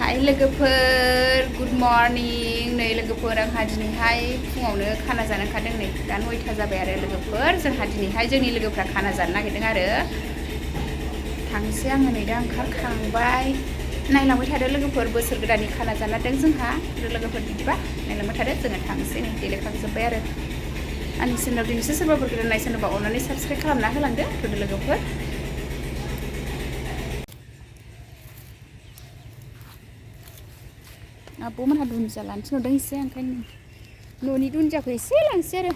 हाय लोगोफोर good morning नै लोगोफोर आंहा दिनैहाय फुङावनो खाना जानो ओंखारदों नै दा 9टा जाबाय आरो लोगोफोर जोंहा दिनैहाय जोंनि लोगोफ्रा खाना जानो नागिरदों आरो थांसै आङो नै दा ओंखारखांबाय नायलांबाय थादो लोगोफोर बोसोर गोदाननि खाना जानादों जोंहा लोगोफोर बिदिबा नायलांबाय थादो जोङो थांसै नै देलायखांजोब्बाय आरो आंनि चेनेलाव दिनैसो सोरबाफोर गोदान नायसनोबा अननानै साबस्क्राइब खालामना होलांदो थुदो लोगोफोर आब'मोनहा दुन्दिया लानो थिनहरदों एसे ओंखायनो न'नि दुन्दियाखौ एसे लांसै आरो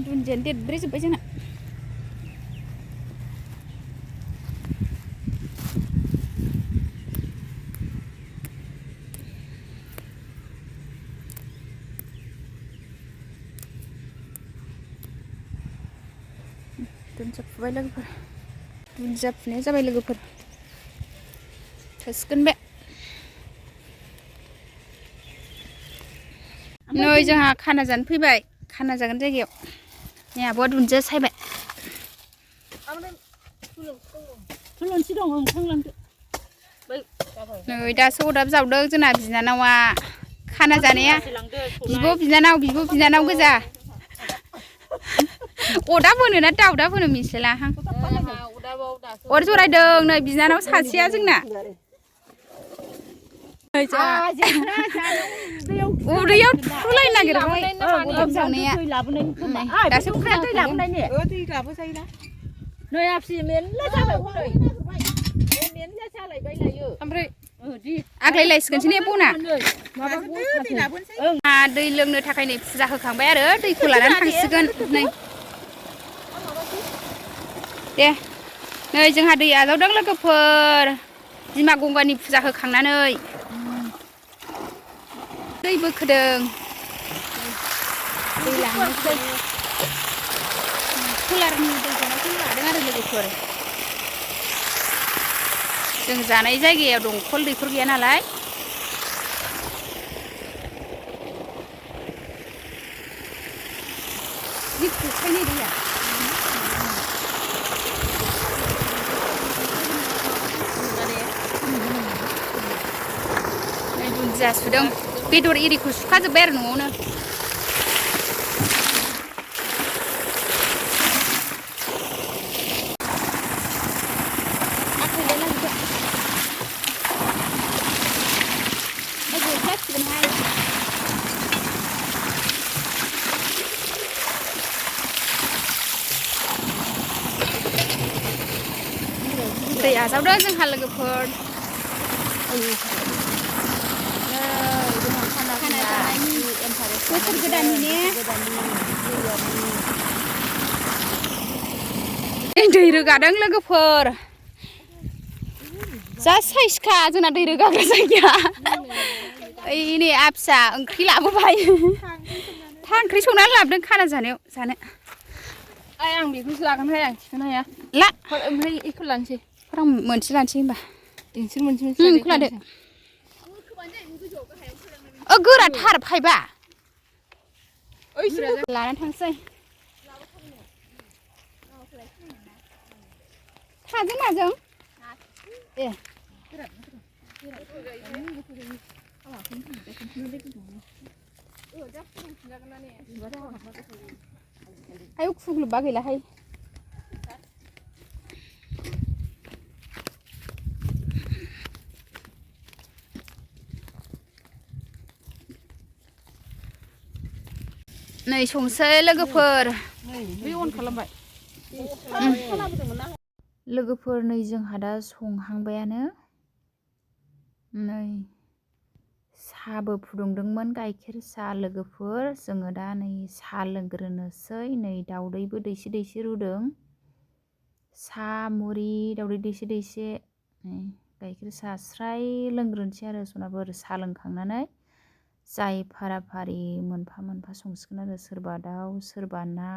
दुन्दियानो देरब्रेजोब्बाय जोंना दुन्दिया फुबाय लोगोफोर दुन्दिया फुनाया जाबाय लोगोफोर थोसिगोन बे नै जोंहा खाना जानो फैबाय खाना जागोन जायगायाव नै आब'आ दुन्दिया सायबाय थुलुंसि दं ओंखारलांदो नै दासो अरदाब जावदों जोंना बिनानावा खाना जानाया बिब' बिनानाव गोजा अरदाब होनो ना दावदाब होनो मिथिलायलाहां अर जरायदों नै बिनानाव सासेया जोंना उदैयाव थुलायनो नागिरबाय अरदाब जावनाया दासो नै आफि मेरला जाबाय मेरला जालायबाय लायो ओमफ्राय आग्लायलायसिगोनसो ने बना दै लोंनो थाखाय नै फुजा होखांबाय आरो दैखौ लानानै थांसिगोन नै दे नै जोंहा दै आजावदों लोगोफोर बिमा गंगानि फुजा होखांनानै दै बोखोदों दै लांनोसै कुलारनि दैखौनो लादों आरो लोगोफोर जों जानाय जायगायाव दंखल दैखर गैया नालाय जि खुखायनो दैया नै दुन्दिया सुदों बेदर एरिखौ सुखाजोब्बाय आरो न'आवनो दै आजावदों जोंहा लोगोफोर बोसोर गोदाननि दै रोगादों लोगोफोर जा साइसखा जोंना दै रोगाग्रा जायगाया ओइ नै आफिसा ओंख्रि लाबोबाय था ओंख्रि संनानै लाबोदों खाना जानायाव जानो आं बेखौसो लागोनहाय आं थिखोनो हाया ला ओमफ्राय बेखौ लानोसै आं मोनसे लानोसै होनबा नोंसोर मोनसे लादो गोराथार फाइबा लानानै थांसै थाजों माजों ए आयौ खुग्लुबबा गैलाहाय नै संसै लोगोफोर लोगोफोर नै जोंहा दा संहांबायानो नै साहाबो फुदुंदोंमोन गाइखेर साहा लोगोफोर जोङो दा नै साहा लोंग्रोनोसै नै दाउदैबो दैसे दैसे रुदों साहा मुरि दाउदै दैसे दैसे नै गाइखेर साहा स्राय लोंग्रोनोसै आरो सनाफोर साहा लोंखांनानै जाय फाराफारि मोनफा मोनफा संसिगोन आरो सोरबा दाउ सोरबा ना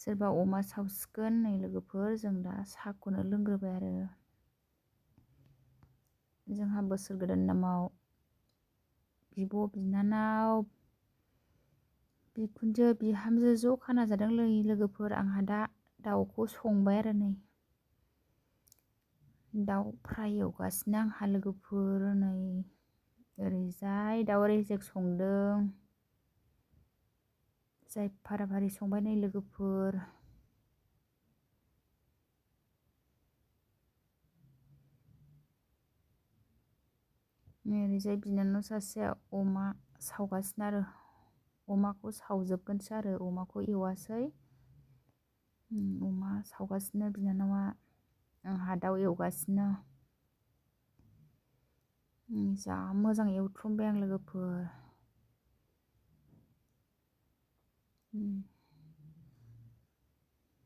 सोरबा अमा सावसिगोन नै लोगोफोर जों दा साहाखौनो लोंग्रोबाय आरो जोंहा बोसोर गोदान नामाव बिब' बिनानाव बिखुनजो बिहामजो ज' खाना जादों लोगोफोर। आंहा दा दाउखौ संबाय आरो नै दाउ फ्राय एवगासिनो आंहा लोगोफोर। नै ओरैजाय दाउ रेजेक संदों, जाय फाराफारि संबाय नै लोगोफोर। ओरैजाय बिनानाव सासेया अमा सावगासिनो आरो अमाखौ सावजोबगोनसो आरो अमाखौ एवासै। अमा सावगासिनो बिनानावा, आंहा दाउ एवगासिनो। जा मोजां एवथ्रमबाय आं लोगोफोर।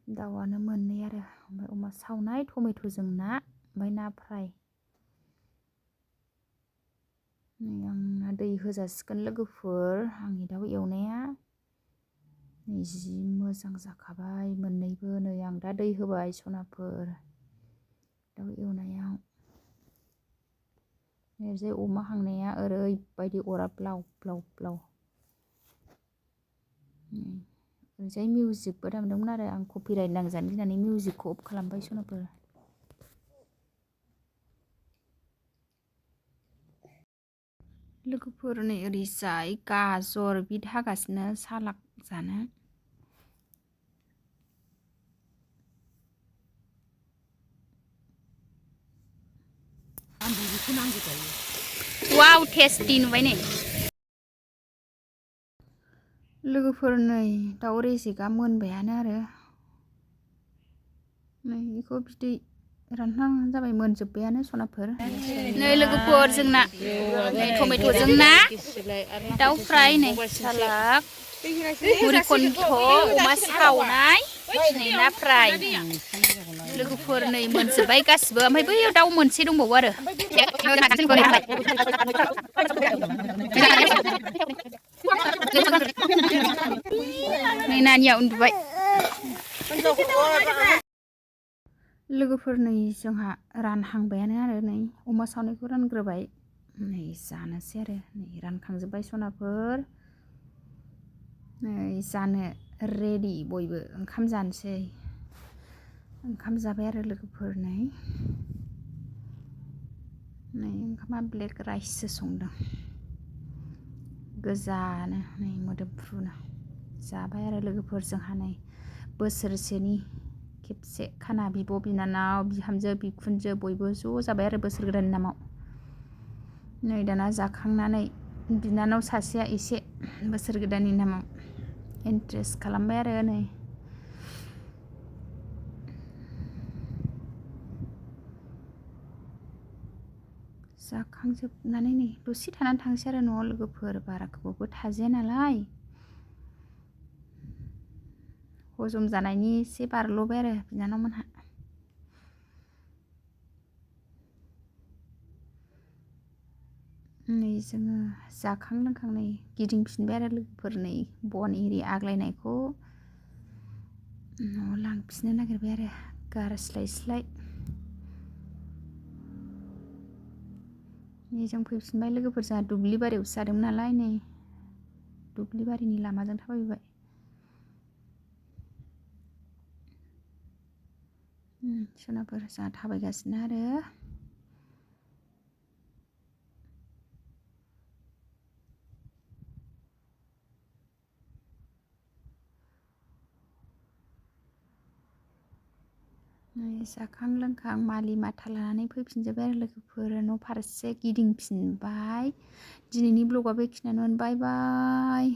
दाउआनो मोननै आरो ओमफ्राय अमा सावनाय, टमेट'जों ना, ओमफ्राय ना फ्राय। नै आंना दै होजासिगोन लोगोफोर। आंनि दाउ एवनाया नै जि मोजां जाखाबाय मोननैबो। नै आं दा दै होबाय सनाफोर दाउ एवनायाव। ओरैजाय अमा हांनाया ओरैबायदि अरा ब्लाव ब्लाव ब्लाव। ओरैजाय मिउजिकबो दामदोंमोन आरो आं कपिराइट नांजानो गिनानै मिउजिकखौ अफ खालामबाय सनाफोर। लोगोफोर नै ओरैजाय गाजर बिट हागासिनो सालाद जानो। वाव टेस्टि नुबाय नै लोगोफोर। नै दाउ रेजेकआ मोनबायानो आरो नै बेखौ बिदै रानहां जाबाय, मोनजोब्बायानो सनाफोर। नै लोगोफोर जोंना नै टमेट'जों ना, दाउ फ्राय, नै सालाद, मुरिखन्थ', अमा सावनाय, नै ना फ्राय। लोगोफोर नै मोनजोब्बाय गासिबो। ओमफ्राय बैयाव दाउ मोनसे दंबावो आरो नै नानिया उन्दुबाय। लोगोफोर नै जोंहा रानहांबायानो आरो नै अमा सावनायखौ रानग्रोबाय। नै जानोसै आरो नै रानखांजोब्बाय सनाफोर। नै जानो रेडि बयबो ओंखाम जानोसै। ओंखाम जाबाय आरो लोगोफोर। नै ओंखामा ब्लेक राइससो संदों, गोजानो नै मोदोमफ्रुनो जाबाय आरो लोगोफोर। जोंहा नै बोसोरसेनि खेबसे खाना, बिब' बिनानाव बिहामजो बिखुनजो बयबो ज' जाबाय आरो बोसोर गोदाननि नामाव। नै दाना जाखांनानै बिनानाव सासेया एसे बोसोर गोदाननि नामाव इन्ट्रेस्ट खालामबाय आरो नै जाखांजोबनानै नै दसे थानानै थांसै आरो न'आव लोगोफोर। बारा गोबावबो थाजाया नालाय, हजम जानायनि एसे बारल'बाय आरो बिनानाव मोनहा। नै जोङो जाखां लोंखां नै गिदिंफिनबाय आरो लोगोफोर। नै बन एरि आग्लायनायखौ न'आव लांफिननो नागिरबाय आरो गारस्लायस्लाय। नै जों फैफिनबाय लोगोफोर। जोंहा दुब्लि बारियावसो जादोंमोन नालाय, नै दुब्लि बारिनि लामाजों थाबायबोबाय। सनाफोर जोंहा थाबायगासिनो आरो नै जाखां लोंखां मालि माथा लानानै फैफिनजोब्बाय आरो लोगोफोर न' फारसे गिदिंफिनबाय। दिनैनि ब्लगआ बेखिनियानो। बाय बाय।